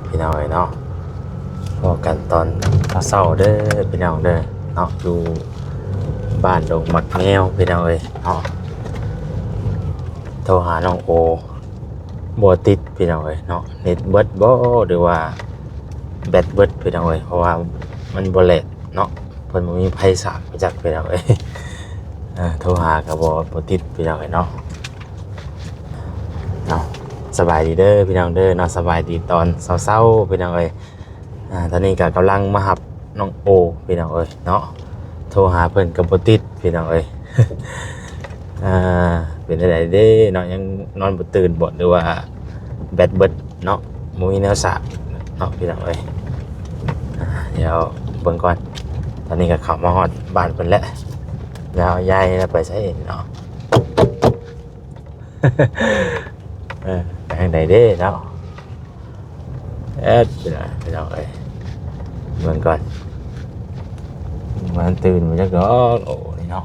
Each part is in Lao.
ພີ່ນ້ອງເອີຍເນາະ ພໍ້ກັນຕອນເຊົ້າໆເດີພີ່ນ້ອງເດີເນາະ ຢູ່ບ້ານດົງໝາກແງວພີ່ນ້ອງເອີຍເນາະ. ໂທຫານ້ອງໂອບໍ່ຕິດພີ່ນ້ອງເອີຍເນາະ ເນັດເບິດບໍ່ ຫຼືວ່າແບັດເບິດພີ່ນ້ອງເອີຍ ເພາະວ່າມັນບໍ່ແລ່ນເນາະ ເພິ່ນບໍ່ມີໄຟສາດໄປຈັກພີ່ນ້ອງເອີຍ. ເອີ ໂທຫາກໍບໍ່ ບໍ່ຕິດພີ່ນ້ອງເອີຍເນາະ. ເນາະ ສະບາຍດີເດີພີ່ນ້ອງເດີເນາະ ສະບາຍດີຕອນເຊົ້າໆພີ່ນ້ອງເອີຍ. ອາ ຕອນນີ້ກໍກຳລັງມາຮັບນ້ອງໂອພີ່ນ້ອງເອີຍເນາະ ໂທຫາເພິ່ນກໍບໍ່ຕິດພີ່ນ້ອງເອີຍ. ອາ ເປັນຈັ່ງໃດເດ້ເນາະ ຍັງນອນບໍ່ຕື່ນບໍ່ ຫຼືວ່າແບັດເບິດເນາະ ບໍ່ມີແນວສາກເນາະພີ່ນ້ອງເອີຍ. ອາ ດຽວເບິ່ງກ່ອນ ຕອນນີ້ກໍເຂົ້າມາຮອດບ້ານເພິ່ນແລ້ວ ແລ້ວຍາຍລາວໄປໃສເນາະ. ເອີ ໄປທາງໃດເດ້ເນາະ ເອີ ພີ່ນ້ອງເອີຍ ເບິ່ງກ່ອນ ມັນຕື່ນມາຈັກດອກ ໂອ ນີ້ເນາະ.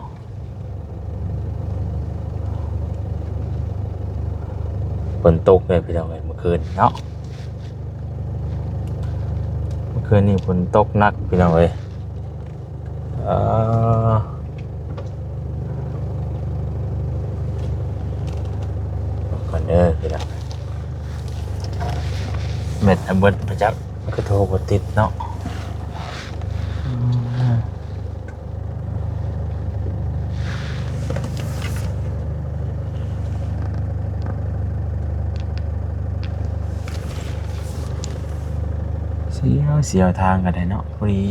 ຝົນຕົກເລີຍພີ່ນ້ອງເອີຍ ເມື່ອຄືນເນາະ ເມື່ອຄືນນີ້ຝົນຕົກໜັກພີ່ນ້ອງເອີຍ. ເອີ ກ່ອນເດີພີ່ນ້ອງ ແບັດເບິດໄປຈັກ ຄືໂທບໍ່ຕິດເນາະ. ສຽວ ສຽວທາງກໍໄດ້ເນາະ ພໍດີ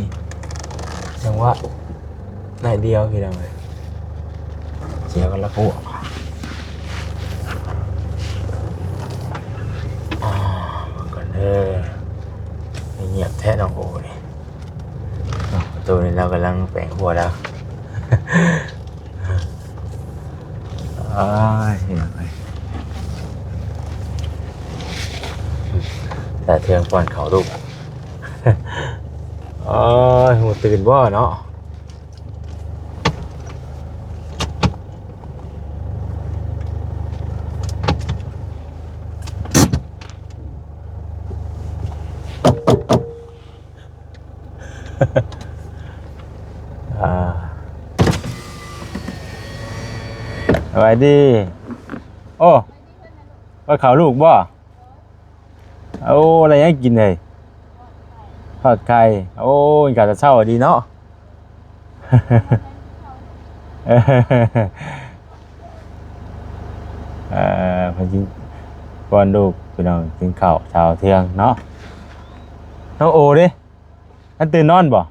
ຈັງຫວະໜ້ອຍດຽວພີ່ນ້ອງເອີຍ ສຽວກັນລະໂພດ. ອາ ເບິ່ງກ່ອນເດີ ງຽບແທ້ນ້ອງໂອນີ້. ເນາະ ປະຕູນີ້ລາວກຳລັງແປງຫົວລາວ. ອ້າຍ ພີ່ນ້ອງເອີຍ ຕາເທືອງປ້ອນເຂົ້າລູກ. ໂອ້ຍ ຮູ້ຕື່ນບໍ່ເນາະ. ອ່າ ສະບາຍດີ. ໂອ້ ວ່າເຂົ້າລູກບໍ່? ໂອ້ ໄດ້ຫຍັງກິນເຮີ້ຍ? ທອດໄຂ່. ໂອ້ ກິນເຂົ້າແຕ່ເຊົ້າດີເນາະ. ເອີ ເພິ່ນຊິປ້ອນລູກພີ່ນ້ອງ ກິນເຂົ້າເຊົ້າທ່ຽງເນາະ. ນ້ອງໂອເດ້ ທັນຕື່ນນອນບໍ່?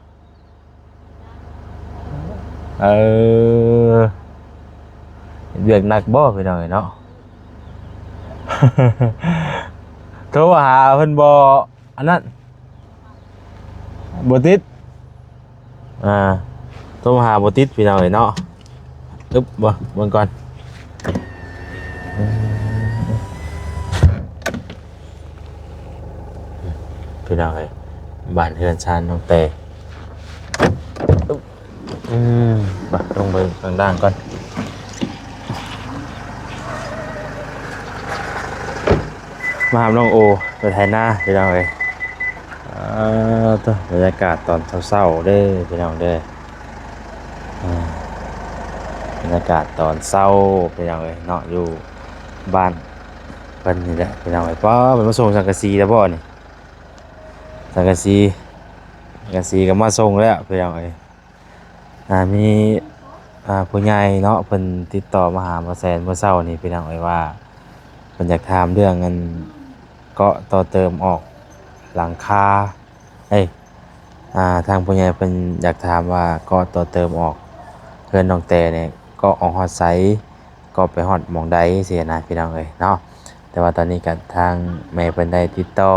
ເອີ ເຮັດວຽກໜັກບໍ່ພີ່ນ້ອງເອີຍເນາະ? ໂທຫາເພິ່ນບໍ່? ອັນນັ້ນ ບໍ່ຕິດ. ອ່າ ໂທມາຫາບໍ່ຕິດພີ່ນ້ອງເອີຍເນາະ. ອຶບ ເບິ່ງ ເບິ່ງກ່ອນ ພີ່ນ້ອງເອີຍ ບ້ານເຮືອນຊານນ້ອງແຕ. ອືມ ມາ ລົງເບິ່ງຂ້າງລ່າງກ່ອນ. ມາຫານ້ອງໂອໄປໄຖນາພີ່ນ້ອງເອີຍ. ເອີ ໂທ້ ບັນຍາກາດຕອນເຊົ້າໆເດີພີ່ນ້ອງເດີ. ອ່າ ບັນຍາກາດຕອນເຊົ້າພີ່ນ້ອງເອີຍເນາະ ຢູ່ບ້ານເພິ່ນນີ້ແຫຼະພີ່ນ້ອງເອີຍ. ປ້າ ເພິ່ນມາສົ່ງສັງກະສີແລ້ວບໍ່ນີ້? ສັງກະສີ ສັງກະສີກໍມາສົ່ງແລ້ວພີ່ນ້ອງເອີຍ. ອ່າ ມີ ອ່າ ຜູ້ໃຫຍ່ເນາະ ເພິ່ນຕິດຕໍ່ມາຫາໝໍແສນມື້ເຊົ້ານີ້ພີ່ນ້ອງເອີຍ ວ່າເພິ່ນຢາກຖາມເລື່ອງອັນເກາະຕໍ່ເຕີມອອກຫຼັງຄາ ເອີຍ ອ່າ ທາງຜູ້ໃຫຍ່ເພິ່ນຢາກຖາມວ່າເກາະຕໍ່ເຕີມອອກເຮືອນນ້ອງແຕນີ້ ເກາະອອກຮອດໃສ ເກາະໄປຮອດໝ່ອງໃດຊີ້ນະພີ່ນ້ອງເອີຍເນາະ. ແຕ່ວ່າຕອນນີ້ກະທາງແມ່ເພິ່ນໄດ້ຕິດຕໍ່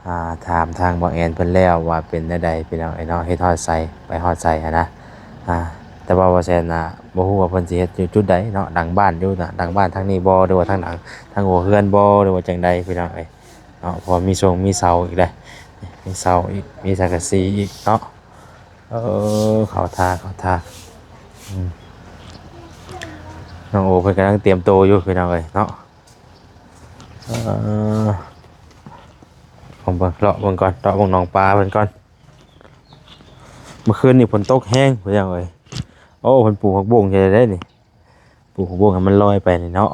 ອ່າ ຖາມທາງບ່າວແອນເພິ່ນແລ້ວວ່າເປັນແນວໃດພີ່ນ້ອງເອີຍເນາະ ເຮັດຮອດໃສ ໄປຮອດໃສຫັ້ນນະ. ອ່າ ແຕ່ວ່າບ່າວແສນນະ ບໍ່ຮູ້ວ່າເພິ່ນຊິເຮັດຢູ່ຈຸດໃດເນາະ ຫຼັງບ້ານຢູ່ນະ ຫຼັງບ້ານທາງນີ້ບໍ່ ຫຼືວ່າທາງຫຼັງ ທາງຫົວເຮືອນບໍ່ ຫຼືວ່າຈັ່ງໃດພີ່ນ້ອງເອີຍເນາະ. ເພາະມີຊ່ວງມີເສົາອີກເດ້ ມີເສົາອີກ ມີສັງກະສີອີກເນາະ. ເອີ ເຂົ້າທ່າ ເຂົ້າທ່າ. ອືມ ນ້ອງໂອເພິ່ນກຳລັງຕຽມໂຕຢູ່ພີ່ນ້ອງເອີຍເນາະ. ເອີ ຂອງ ເບິ່ງ ເລາະເບິ່ງກ່ອນ ເລາະເບິ່ງໜອງປາເພິ່ນກ່ອນ. ເມື່ອຄືນນີ້ຝົນຕົກແຮງພີ່ນ້ອງເອີຍ. ໂອ້ ເພິ່ນປູກຜັກບົ້ງຢູ່ໃດນີ້ ປູກຜັກບົ້ງໃຫ້ມັນລອຍໄປນີ້ເນາະ.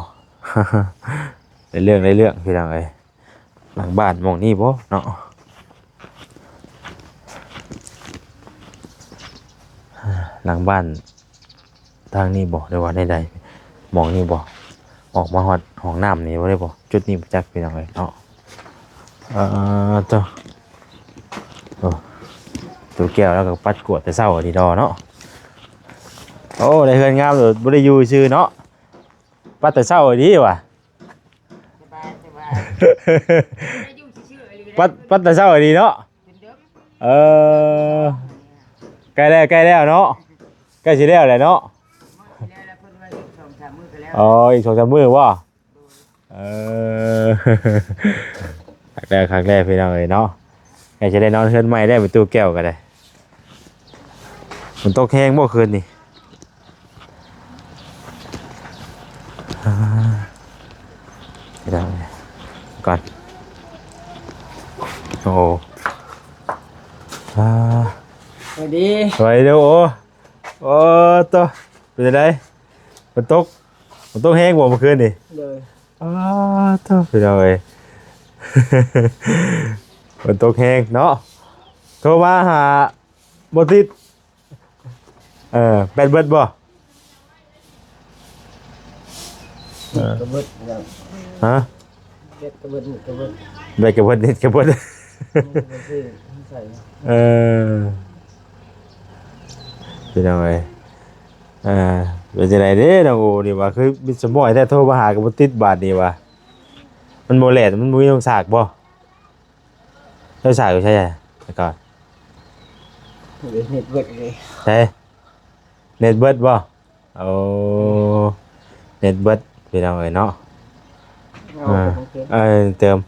ໄດ້ເລື່ອງ ໄດ້ເລື່ອງພີ່ນ້ອງເອີຍ. ຫຼັງບ້ານໝ່ອງນີ້ບໍ່ເນາະ? ຫຼັງບ້ານທາງນີ້ບໍ່ ຫຼືວ່າໃດໆ ໝ່ອງນີ້ບໍ່? ອອກມາຮອດຫ້ອງນ້ຳນີ້ບໍ່ໄດ້ບໍ່? ຈຸດນີ້ບໍ່ຈັກພີ່ນ້ອງເອີຍເນາະ. ເອີ ໂຕ ໂອ້ ຕູ້ແກ້ວລາວກໍປັດກວາດແຕ່ເຊົ້າດີດອເນາະ. ໂອ້ ໄດ້ເຮືອນງາມໂລດ ບໍ່ໄດ້ຢູ່ຊື່ເນາະ ປັດແຕ່ເຊົ້າດີວ່າ. ສະບາຍ ສະບາຍ ຢູ່ຊື່ໆ ປັດ ປັດແຕ່ເຊົ້າດີເນາະ. ເອີ ໃກ້ແລ້ວ ໃກ້ແລ້ວເນາະ ໃກ້ຊິແລ້ວແຫຼະເນາະ. ອໍ ອີກສອງສາມມື້ບໍ່? ເອີ ຄັກແລ້ວ ຄັກແລ້ວພີ່ນ້ອງເອີຍເນາະ. ໃກ້ຊິໄດ້ນອນເຮືອນໃໝ່ແລ້ວ ແມ່ຕູ້ແກ້ວກໍໄດ້. ມັນຕົກແຮງບໍ່ຄືນນີ້? ອ່າ ໄປທາງນີ້ກ່ອນ. ໂອ້ ອ່າ ສະບາຍດີ ສະບາຍດີ ໂອ້ ໂອ້ ໂຕ ເປັນຈັ່ງໃດ? ມັນຕົກ ມັນຕົກແຮງບໍ່ມື້ຄືນນີ້? ໂດຍ. ອ້າ ໂທ້ ພີ່ນ້ອງເອີຍ ຝົນຕົກແຮງເນາະ. ໂທມາຫາບໍ່ຕິດ. ເອີ ແບັດເບິດບໍ່? ເອີ ແບັດກໍເບິດແລ້ວ. ຮະ? ແບັດກໍເບິດ ເນັດກໍເບິດ ແບັດກໍເບິດ ເນັດກໍເບິດ. ເອີ ພີ່ນ້ອງເອີຍ. ເອີ ເປັນຈັ່ງໃດເດ້ນ້ອງໂອນີ້ວ່າ ຄືມິດສະໝອຍແທ້ ໂທມາຫາກໍບໍ່ຕິດບາດນີ້ວ່າ. ມັນບໍ່ແລ່ນ ມັນບໍ່ມີໂຮງສາກບໍ່? ໂທງສາກຢູ່ໃສແຕ່ກ່ອນ? ເນັດເບິດເລີຍ. ໃສ? ເນັດເບິດບໍ່? ໂອ້ ເນັດເບິດພີ່ນ້ອງເອີຍເນາະ. ເອີ ເຕີມ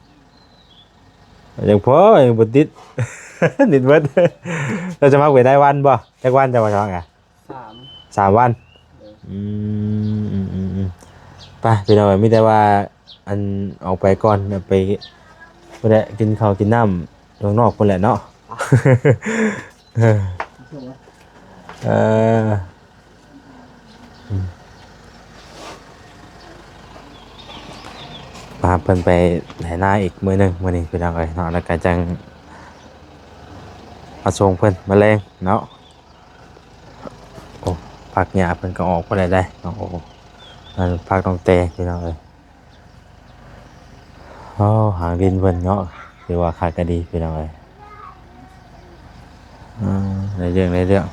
ຍັງພໍ ຍັງບໍ່ຕິດ ເນັດເບິດ. ເຈົ້າສະໝັກເປັນລາຍວັນບໍ່? ຈັກວັນເຈົ້າມາສະໝັກອະ? ສາມ ສາມວັນ. ເອີ ອືມ ອືມ ອືມ ອືມ ໄປພີ່ນ້ອງເອີຍ ມີແຕ່ວ່າ ອັນ ອອກໄປກ່ອນ ໄປ ພຸ້ນແຫຼະ ກິນເຂົ້າກິນນ້ຳຂ້າງນອກພຸ້ນແຫຼະເນາະ. ເອີ ອືມ ພາເພິ່ນໄປໄຖນາອີກມື້ໜຶ່ງມື້ນີ້ພີ່ນ້ອງເອີຍເນາະ ແລ້ວກໍຈັ່ງມາສົ່ງເພິ່ນມື້ແລງເນາະ. ໂອ້ ຜັກຫຍ້າເພິ່ນກໍອອກບໍ່ໄດ້ໄດ໋ນ້ອງໂອ. ອັນ ຜັກນ້ອງແຕພີ່ນ້ອງເອີຍ. ໂອ້ ຫາງດິນເພິ່ນເນາະ ຖືວ່າຄັກກໍດີພີ່ນ້ອງເອີຍ. ເອີ ໄດ້ເລື່ອງ ໄດ້ເລື່ອງ.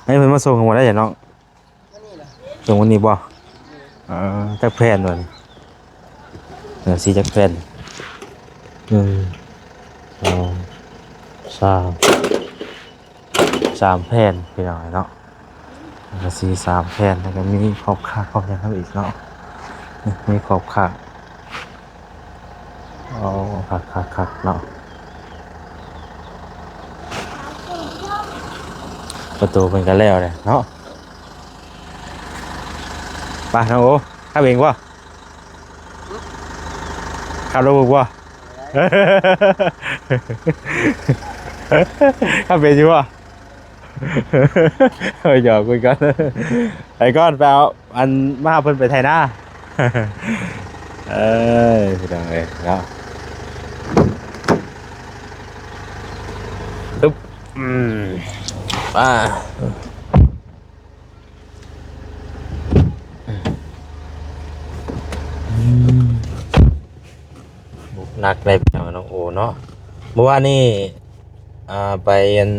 ໃຫ້ເພິ່ນມາສົ່ງກັນບໍ່ໄດ້ເນາະ? ສົ່ງມື້ນີ້ບໍ່? ເອີ ຈັກແຜ່ນວະນີ້? ເອີ ສີຈັກແຜ່ນ? ໜຶ່ງ ສອງ ສາມ ສາມແຜ່ນພີ່ນ້ອງເນາະ. ກະສີສາມແຜ່ນ ແລ້ວກະມີຂອບຂາດຂອບຫຍັງນຳອີກເນາະ. ນີ້ ມີຂອບຂາດ. ໂອ້ ຄັກໆໆເນາະ. ປະຕູເພິ່ນກະແລ້ວແຫຼະເນາະ. ໄປນ້ອງໂອ ຂັບເອງບໍ່? ຂັບລົດບຸກບໍ່? ຂັບເປັນຢູ່ບໍ່? ເອີ ຢອກຄຸຍກັນ. ໄປກ່ອນ ໄປເອົາ ອັນ ມາຫາເພິ່ນໄປໄຖນາ. ເອີຍ ພີ່ນ້ອງເອີຍເນາະ. ຕຶບ ອືມ ໄປ. ອືມ ໜັກໄດ໋ພີ່ນ້ອງ ນ້ອງໂອເນາະ. ມື້ວານນີ້ ອ່າ ໄປອັນ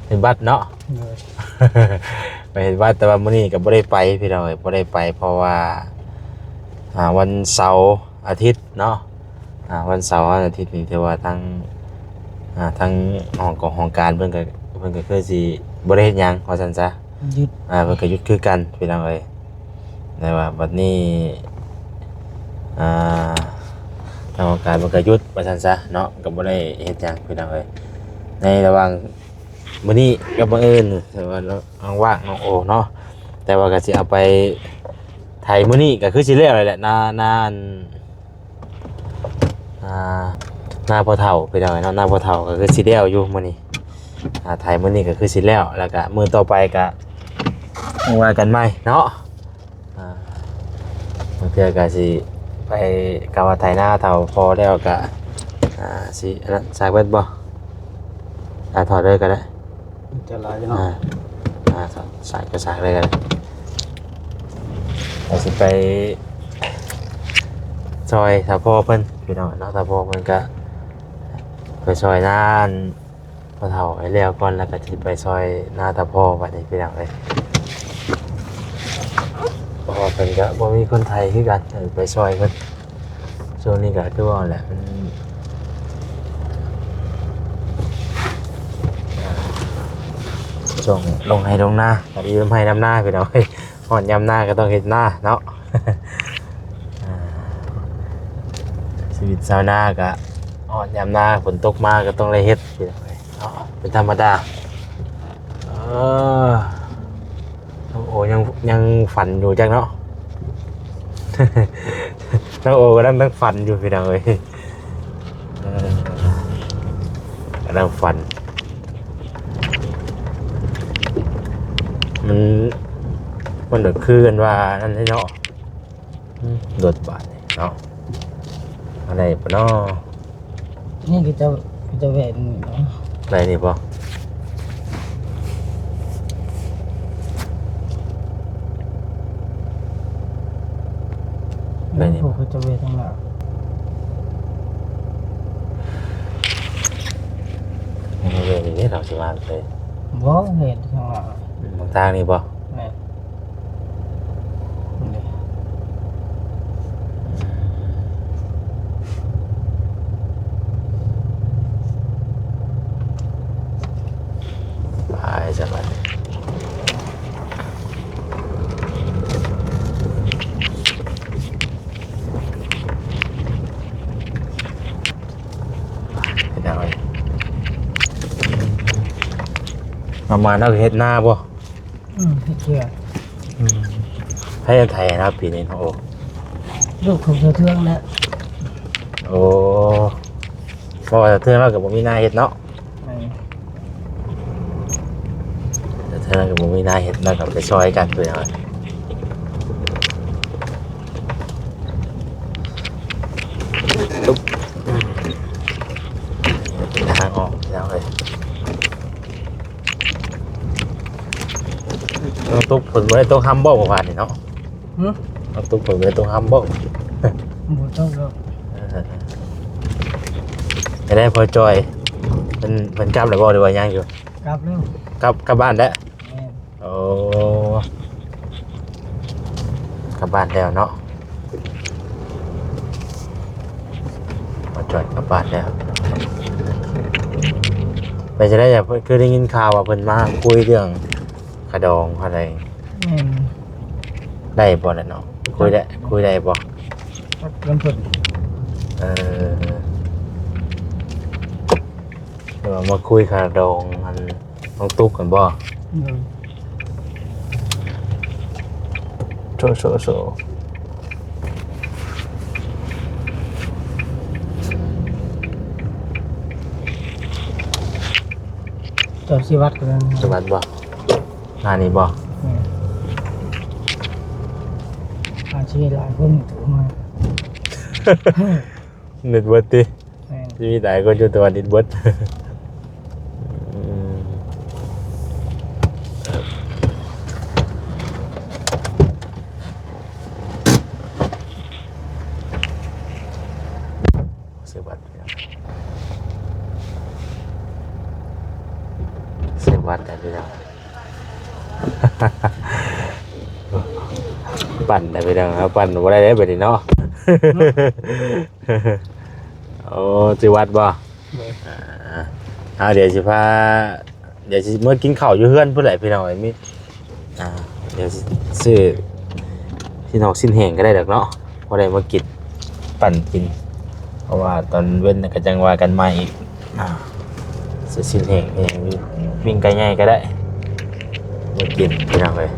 ເຮັດບັດເນາະ. ໂດຍ ໄປເຮັດບັດ ແຕ່ວ່າມື້ນີ້ກໍບໍ່ໄດ້ໄປພີ່ນ້ອງເອີຍ ບໍ່ໄດ້ໄປ ເພາະວ່າ ອ່າ ວັນເສົາ ອາທິດເນາະ. ອ່າ ວັນເສົາ ວັນອາທິດນີ້ຖືວ່າທາງ ອ່າ ທາງຫ້ອງກອງຫ້ອງການເພິ່ນກໍ ເພິ່ນກໍຄືຊິບໍ່ໄດ້ເຮັດຫຍັງວ່າຊັ້ນຊະ. ຢຸດ ອ່າ ເພິ່ນກໍຢຸດຄືກັນພີ່ນ້ອງເອີຍ. ແຕ່ວ່າບັດນີ້ ອ່າ ທາງຫ້ອງການເພິ່ນກໍຢຸດວ່າຊັ້ນຊະເນາະ ກໍບໍ່ໄດ້ເຮັດຫຍັງພີ່ນ້ອງເອີຍ. ໃນລະຫວ່າງມື້ນີ້ກັບມື້ອື່ນ ຖືວ່າ ວ່າງໆ ນ້ອງໂອເນາະ. ແຕ່ວ່າກໍຊິເອົາໄປໄຖມື້ນີ້ ກໍຄືຊິແລ້ວແຫຼະ ນາ ນາ ອັນ ອ່າ ນາພໍ່ເຖົ້າ ພີ່ນ້ອງເອີຍເນາະ, ນາພໍ່ເຖົ້າກໍຄືຊິແລ້ວຢູ່ມື້ນີ້. ອ່າ ໄຖມື້ນີ້ກໍຄືຊິແລ້ວ ແລ້ວກໍມື້ຕໍ່ໄປກໍວ່າກັນໃໝ່ເນາະ. ອ່າ ບາງເທື່ອກໍຊິໄປ ກະວ່າໄຖນາເຖົ້າພໍ່ແລ້ວກໍ ອ່າ ຊິອັນນັ້ນ ສາກເບິດບໍ່? ອ່າ ຖອດເລີຍກໍໄດ້. ຈະຫຼາຍເນາະ. ອ່າ ອ່າ ສາກ ສາກກໍສາກເລີຍກໍໄດ້. ເຮົາຊິໄປຊ່ອຍຖ້າພໍ່ເພິ່ນ ພີ່ນ້ອງເນາະ, ຖ້າພໍ່ເພິ່ນກໍໄປຊ່ອຍນາ ພໍ່ເຖົ້າໃຫ້ແລ້ວກ່ອນ ແລ້ວກໍຊິໄປຊ່ອຍນາຕາພໍ່ບັດນີ້ ພີ່ນ້ອງເອີຍ. ເພາະວ່າເພິ່ນກໍບໍ່ມີຄົນໄຖຄືກັນ ເອີ ໄປຊ່ອຍເພິ່ນ. ຊ່ວງນີ້ກໍຄືວ່າແຫຼະ ມັນ ອ່າ ຊ່ວງລົງໄຮ່ລົງນາ ກໍໄດ້ນຳໄຮ່ນຳນາ ພີ່ນ້ອງເອີຍ. ຮອດຍາມນາກໍຕ້ອງເຮັດນາເນາະ. ອ່າ ຊີວິດຊາວນາກໍຮອດຍາມນາ ຝົນຕົກມາກໍຕ້ອງໄດ້ເຮັດ ພີ່ນ້ອງເອີຍເນາະ ເປັນທຳມະດາ. ເອີ ນ້ອງໂອຍັງ ຍັງຝັນຢູ່ຈັກເນາະ. ນ້ອງໂອກຳລັງ ກຳລັງຝັນຢູ່ ພີ່ນ້ອງເອີຍ. ເອີ ກຳລັງຝັນ ມັນ ມັນກໍຄືກັນວ່ານັ້ນເດ້ເນາະ. ອືມ ລົດບາດນີ້ເນາະ ອັນໃດບໍ່ເນາະ? ນີ້ຄືຈະ ຄືຈະແວ່ນີ້ເນາະ ໄດ້ນີ້ບໍ່? ໄດ້ນີ້ບໍ່? ຄືຈະແວ່ທາງໜ້າ ແວ່ນີ້ເດ້ ເຮົາຊິວ່າເລີຍ ບໍ່ແວ່ທາງໜ້າ ອືມ ທາງນີ້ບໍ່? ແມ່ນ. ໄປຊະບັດນີ້ ເຮັດຫຍັງເອີຍ? ປະມານເຮົາເຮັດນາບໍ່? ອືມ ເຮັດເທື່ອ ອືມ ໃຜໄຖນາປີນີ້ເນາະ? ໂອ້ ລູກຂອງສາວເທືອງແຫຼະ. ໂອ້ ເພາະວ່າສາວເທືອງລາວກໍບໍ່ມີນາເຮັດເນາະ. ແມ່ນ ສາວເທືອງລາວກໍບໍ່ມີນາເຮັດ ລາວກໍໄປຊ່ອຍກັນ ເປັນຫຍັງ ຕຸບ ທາງອອກ ພີ່ນ້ອງເອີຍ. ນ້ອງຕຸກເພິ່ນບໍ່ໄດ້ຕົກຮ່ຳບໍ່ມື້ວານນີ້ເນາະ? ຫຶ? ນ້ອງຕຸກເພິ່ນບໍ່ໄດ້ຕົກຮ່ຳບໍ່? ບໍ່ຕົກດອກ. ເອີ ໄດ້ພໍຈ່ອຍ ເພິ່ນ ເພິ່ນກັບແລ້ວບໍ່ ຫຼືວ່າຍັງຢູ່? ກັບແລ້ວ ກັບ ກັບບ້ານແລ້ວ? ແມ່ນ. ໂອ້ ກັບບ້ານແລ້ວເນາະ ມາຈອດກັບບ້ານແລ້ວ. ເປັນຈັ່ງໃດ ຄືໄດ້ຍິນຂ່າວວ່າເພິ່ນມາຄຸຍເລື່ອງຄ່າດອງຄ່າຫຍັງ? ແມ່ນ. ໄດ້ບໍ່ລະເນາະ? ຄຸຍໄດ້ ຄຸຍໄດ້ບໍ່? ຈັກນຳເພິ່ນ. ເອີ ແຕ່ວ່າມາຄຸຍຄ່າດອງອັນ ນ້ອງຕຸກຫັ້ນບໍ່? ໂຊ ໂຊ ໂຊ ຈອດຊິວັດກໍໄດ້. ຊິວັດບໍ່? ໜ້ານີ້ບໍ່? ແມ່ນ. ອາ ຊິມີຫຼາຍຄົນໂທມາ. ເນັດເບິດຕິ? ແມ່ນ. ຊິມີຫຼາຍຄົນຢູ່ ແຕ່ວ່າເນັດເບິດ. ອືມ ເຊວັດ ເຊວັດ ໄດ້ແລ້ວ. ປັ່ນໄດ້ໄປແລ້ວ ເຮົາປັ່ນບໍ່ໄດ້ເດ້ບັດນີ້ເນາະ. ໂອ້ ຊິວັດບໍ່? ໂດຍ. ອ່າ ເອົາ ດຽວຊິພາ ດຽວຊິເມືອກິນເຂົ້າຢູ່ເຮືອນພຸ້ນແຫຼະ ພີ່ນ້ອງເອີຍ. ມີ ອ່າ ດຽວຊື້ ຊີ້ນຮອກຊີ້ນແຫ້ງກໍໄດ້ດອກເນາະ ພໍໄດ້ມາກິນ ປັ່ນກິນ ເພາະວ່າຕອນເວັນກໍຈັ່ງວ່າກັນໃໝ່ອີກ. ອ່າ ຊື້ຊີ້ນແຫ້ງອີ່ຫຍັງຢູ່ ປີ້ງໄກ່ໃຫຍ່ກໍໄດ້ ມາກິນ ພີ່ນ້ອງເອີຍ.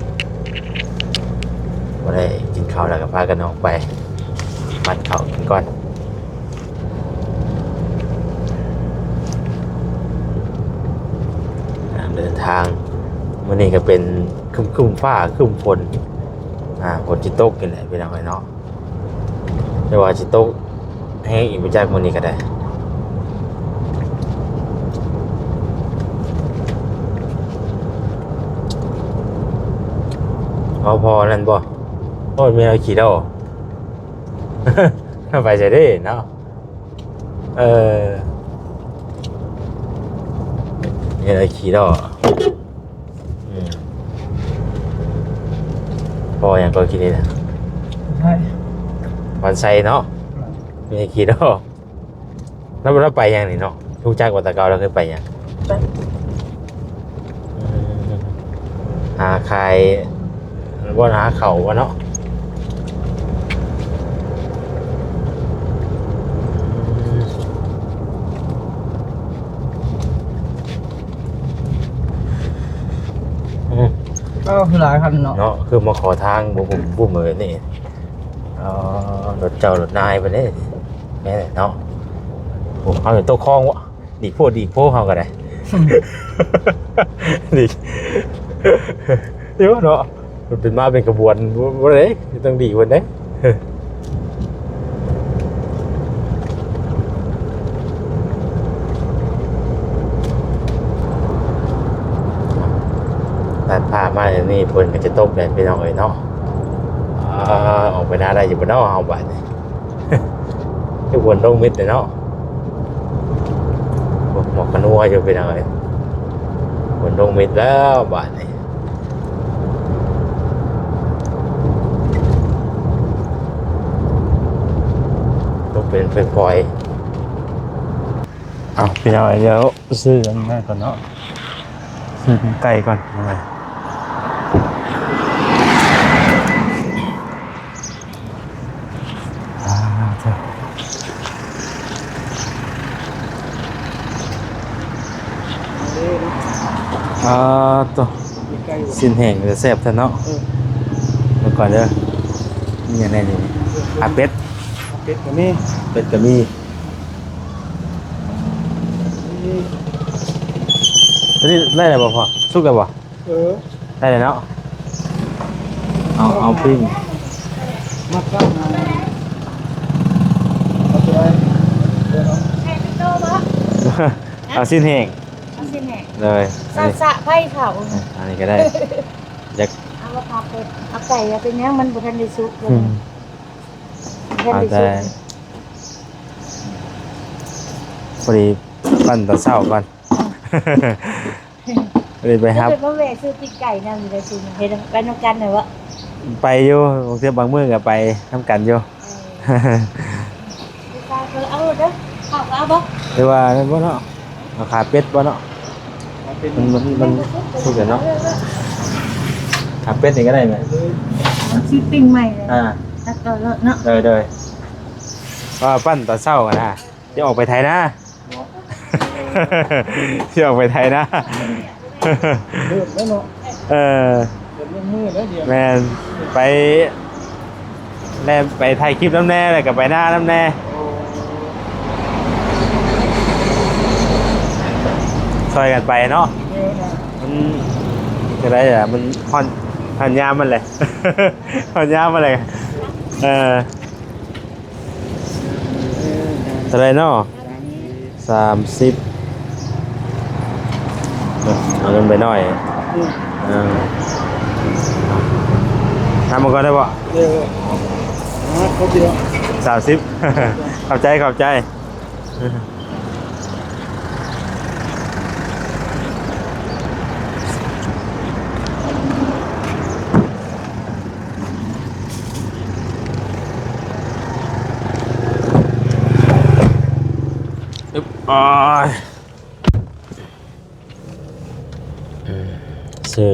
ບໍ່ໄດ້ກິນເຂົ້າແລ້ວກໍພາກັນອອກໄປ ປັ້ນເຂົ້າກິນກ່ອນ. ເດີນທາງມື້ນີ້ກໍເປັນຄຶ້ມໆ ຟ້າຄຶ້ມຝົນ ອ່າ ຝົນຊິຕົກນີ້ແຫຼະພີ່ນ້ອງເອີຍເນາະ. ແຕ່ວ່າຊິຕົກແຮງອີກບໍ່ຈັກມື້ນີ້ກໍໄດ້. ເອົາພໍນັ້ນບໍ່? ໂອ້ຍ ແມ່ເອົາຂີ້ດໍ ໄປໃສເດ້ເນາະ? ເອີ ແມ່ເອົາຂີ້ດໍ. ອືມ ພໍຫຍັງກໍກິນນີ້ນະ? ໃຊ່ ວັນໄຊເນາະ. ແມ່ນ ມີຂີ້ດໍ. ລາວ ລາວໄປຫຍັງນີ້ເນາະ? ຮູ້ຈັກວ່າແຕ່ເກົ່າລາວເຄີຍໄປຫຍັງ? ຈັກ ອືມ ຫາຂາຍ ບໍ່ ຫາເຂົ້າບໍ່ເນາະ? ອືມ ເອີ ຄືຫຼາຍຄັນເນາະ ເນາະ ຄືມາຂໍທາງບຸ້ມໆ ແບບນີ້. ອໍ ລົດເຈົ້າລົດນາຍເພິ່ນເດ້ ແມ່ນແຫຼະເນາະ. ໂອ້ ເຮົາຕົກຄອງວະ ດີໂພດດີໂພ ເຮົາກໍໄດ້ ດີຢູ່ເນາະ. ມັນເປັນມາເປັນຂະບວນ ບໍ່ ບໍ່ໄດ້ ຕ້ອງດີເພິ່ນເດ້. ຕັດພາບມານີ້ ຝົນກໍຈະຕົກແລ້ວພີ່ນ້ອງເອີຍເນາະ. ອາ ອອກໄປນາໄດ້ຢູ່ບໍ່ເນາະເຮົາບາດນີ້? ຄືຝົນລົງມິດເລີຍເນາະ. ໂອ້ ໝອກຂະນົວຢູ່ພີ່ນ້ອງເອີຍ ຝົນລົງມິດແລ້ວບາດນີ້. ຕົກເປັນຝອຍໆ. ເອົາ ພີ່ນ້ອງເອີຍ ດຽວຊື້ອັນນັ້ນກ່ອນເນາະ ຊື້ຕີນໄກ່ກ່ອນ. ອ່າ ເຈົ້າ ອ່າ ໂຕ ຊີ້ນແຫ້ງແຊບແທ້ເນາະ. ເອີ ເບິ່ງກ່ອນເດີ ມີຫຍັງແດ່ນີ້? ອ່າ ເປັດ ເປັດກໍມີ ເປັດກໍມີ. ຕົວນີ້ໄດ້ແລ້ວບໍ່ພໍ່? ສຸກແລ້ວບໍ່? ເອີ ໄດ້ແລ້ວເນາະ. ເອົາ ເອົາປີ້ງ ມາຂ້າງ ເອົາຕົວໃດ? ເອົາຊີ້ນແຫ້ງ ເອົາຊີ້ນແຫ້ງ ເອົາຊີ້ນແຫ້ງ ໂດຍ ສະ ສະໄຟເຂົາ ເອີ ອັນນີ້ກໍໄດ້. ຢາກເອົາ ເອົາໄກ່ ເອົາໄກ່ ເອົາໄປຫຍັງ ມັນບໍ່ທັນໄດ້ສຸກ. ອືມ ບໍ່ທັນໄດ້ສຸກ ພໍດີປັ່ນຕອນເຊົ້າກ່ອນ. ເລີຍໄປຮັບ ເພິ່ນມາແວ່ຊື້ປີ້ງໄກ່ນຳຢູ່ໃດຊິ ເຮັດໄປນຳກັນນະເວາະ? ໄປຢູ່ ບາງເທື່ອບາງມື້ກໍໄປນຳກັນຢູ່. ເອີ ໄປຊາເພິ່ນເອົາເດີ ເອົາກໍເອົາບໍ່? ຫຼືວ່ານັ້ນບໍ່ເນາະ? ເອົາຂາເປັດບໍ່ເນາະ? ມັນ ມັນ ມັນສຸກແລ້ວເນາະ. ຂາເປັດນີ້ກໍໄດ້ແມ່ ເອົາຊື້ປີ້ງໃໝ່ເລີຍ. ອ່າ ຕັດຕໍ່ເນາະ. ໂດຍ ໂດຍ ວ່າປັ່ນຕອນເຊົ້ານະ ຊິອອກໄປໄຖນາ ຊິອອກໄປໄຖນາ. ເລີ່ມແລ້ວເນາະ. ເອີ ເລີ່ມລົງມືແລ້ວດຽວ. ແມ່ນ ໄປ ແລ່ນໄປຖ່າຍຄລິບນຳແດ່ ແລ້ວກໍໄປນານຳແດ່. ຊ່ອຍກັນໄປເນາະ. ເອີ ມັນຈະໄດ້ລະ ມັນຮອດ ຮອດຍາມມັນແຫຼະ ຮອດຍາມມັນແຫຼະ. ເອີ ເທົ່າໃດເນາະ? ສາມສິບ ເອົາເງິນໄປໜ້ອຍ. ອືມ ເອີ ນຳມາກ່ອນໄດ້ບໍ່? ເອີ ມາຄົບດຽວ ສາມສິບ. ຂອບໃຈ ຂອບໃຈ. ອຶບ ໂອ້ຍ ອືມ ຊື້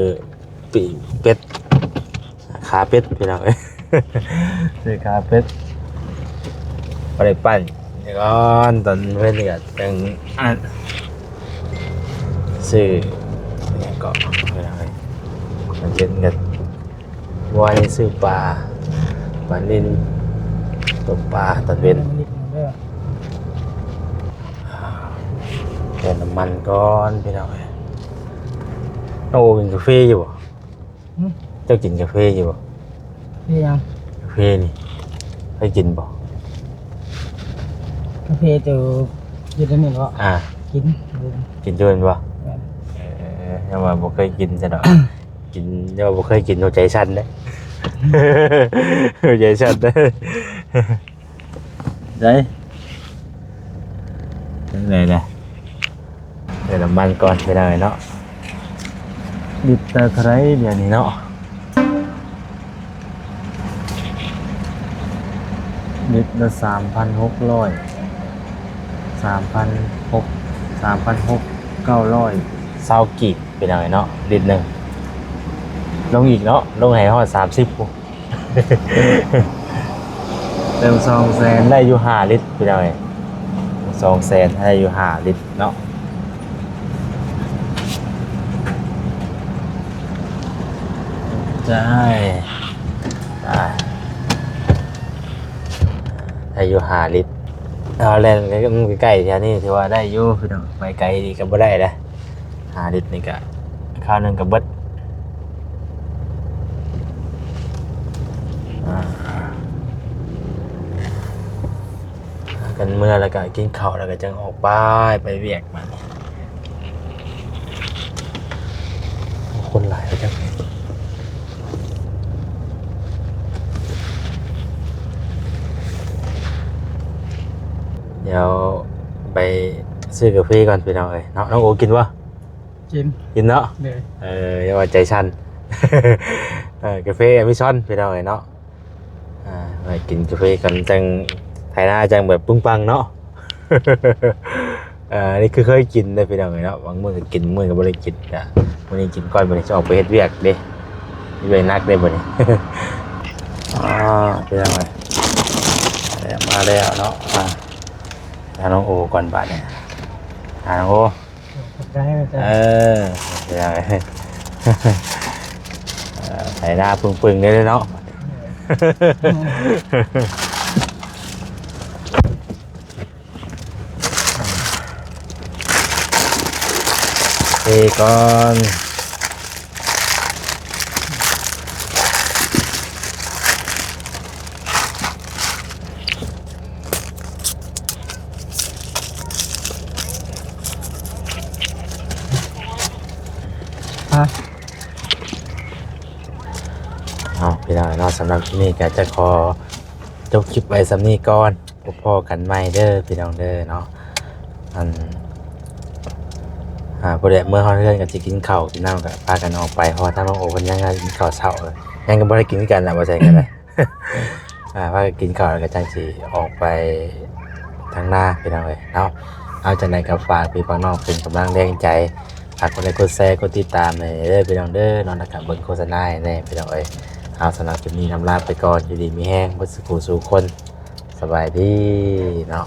ປີ້ງເປັດ ຂາເປັດ ພີ່ນ້ອງເອີຍ ຊື້ຂາເປັດ ບໍ່ໄດ້ປັ່ນ ດຽວກ່ອນ ຕອນເວັນນີ້ກໍຈັ່ງ ອັນ ຊື້ຫຍັງເກາະ ພີ່ນ້ອງເອີຍ ຕອນເວັນກໍ ວານນີ້ຊື້ປາ ປານິນ ຕົ້ມປາຕອນເວັນ. ເຕີມນ້ຳມັນກ່ອນ ພີ່ນ້ອງເອີຍ. ນ້ອງໂອກິນກາເຟຢູ່ບໍ່? ຫຶ? ເຈົ້າກິນກາເຟຢູ່ບໍ່? ເຟຫຍັງ? ກາເຟນີ້ ເຄີຍກິນບໍ່? ກາເຟໂຕຢູ່ໃນນີ້ເນາະ? ອ່າ ກິນ ກິນຢູ່ແມ່ນບໍ່? ແມ່ນ. ເອີ ຍັງວ່າບໍ່ເຄີຍກິນຊະດອກ. ກິນ ຍັງວ່າບໍ່ເຄີຍກິນ ຫົວໃຈສັ່ນເດ້ ຫົວໃຈສັ່ນເດ້. ໄດ້ ຈັ່ງໃດລະ? ເຕີມນ້ຳມັນກ່ອນ ພີ່ນ້ອງເອີຍເນາະ. ລິດລະເທົ່າໃດດຽວນີ້ເນາະ? ລິດລະສາມພັນຫົກຮ້ອຍ ສາມພັນຫົກ ສາມພັນຫົກ ເກົ້າຮ້ອຍຊາວກີບ ພີ່ນ້ອງເອີຍເນາະ. ລິດໜຶ່ງ ລົງອີກເນາະ ລົງໃຫ້ຮອດສາມສິບພຸ້ນ. ເຕີມສອງແສນ ໄດ້ຢູ່ຫ້າລິດ ພີ່ນ້ອງເອີຍ. ສອງແສນ ໄດ້ຢູ່ຫ້າລິດເນາະ. ໄດ້ ໄດ້ຢູ່ຫ້າລິດ. ເອົາ ແລ່ນໃກ້ໆແຖວນີ້ຖືວ່າໄດ້ຢູ່ ພີ່ນ້ອງ. ໄປໄກນີ້ກະບໍ່ໄດ້ແຫຼະ. ຫ້າລິດນີ້ກະຄາວໜຶ່ງກະເບິດ. ອ່າ ກັນເມືອແລ້ວກະກິນເຂົ້າແລ້ວກະຈັ່ງອອກໄປ ໄປວຽກບາດນີ້. ຄົນຫຼາຍວ່າຈັ່ງ. ດຽວໄປຊື້ກາເຟກ່ອນ ພີ່ນ້ອງເອີຍເນາະ. ນ້ອງໂອກິນບໍ່? ກິນ ກິນເນາະ. ເອີ ຢ່າວ່າໃຈສັ່ນ. ເອີ ກາເຟອາເມຊອນ ພີ່ນ້ອງເອີຍເນາະ. ອ່າ ໄປກິນກາເຟກັນ ຈັ່ງໄຖນາຈັ່ງແບບປຶ້ງປັງເນາະ. ເອີ ອັນນີ້ຄືເຄີຍກິນເດ້ ພີ່ນ້ອງເອີຍເນາະ. ບາງມື້ກະກິນ ບາງມື້ກະບໍ່ໄດ້ກິນ. ກະມື້ນີ້ກິນກ່ອນ ບາດນີ້ຈະອອກໄປເຮັດວຽກເດ້ ເຮັດວຽກໜັກເດ້ບາດນີ້. ອ່າ ພີ່ນ້ອງເອີຍ ມາແລ້ວເນາະ. ອ່າ ຫານ້ອງໂອກ່ອນບາດນີ້ ຫານ້ອງໂອ. ຂອບໃຈ ຂອບໃຈ. ເອີ ເປັນຫຍັງ ເອີ ໄຖນາປຶ້ງໆເດ້ເນາະ. ເອີ ເທກ່ອນ. ຮະ ເອົາ ພີ່ນ້ອງເນາະ ສຳລັບຄລິບນີ້ກະຈະຂໍຈົບຄລິບໄວ້ສ່ຳນີ້ກ່ອນ. ພົບພໍ້ກັນໃໝ່ເດີພີ່ນ້ອງເດີເນາະ. ອັນ ອ່າ ຜູ້ໃດເມືອຮອດເຮືອນກະຊິກິນເຂົ້າກິນນ້ຳກະພາກັນອອກໄປ ເພາະວ່າທາງນ້ອງໂອເພິ່ນຍັງກິນເຂົ້າເຊົ້າ ຍັງກະບໍ່ໄດ້ກິນຄືກັນລະ ວ່າຊັ້ນກະໄດ້. ອ່າ ພາກັນກິນເຂົ້າແລ້ວກະຈັ່ງຊິອອກໄປທາງນາພີ່ນ້ອງເອີຍເນາະ. ເອົາ ຈັ່ງໃດກະຝາກພີ່ຝາກນ້ອງເປັນກຳລັງແຮງໃຈ ຝາກກົດໄລກົດແຊກົດຕິດຕາມໃຫ້ເດີພີ່ນ້ອງເດີເນາະ ແລ້ວກະເບິ່ງໂຄສະນາໃຫ້ແດ່ພີ່ນ້ອງເອີຍ. ເອົາ ສຳລັບຄລິບນີ້ລຳລາໄປກ່ອນ ຢູ່ດີມີແຮງເບິດສູ່ຜູ້ສູ່ຄົນ. ສະບາຍດີເນາະ.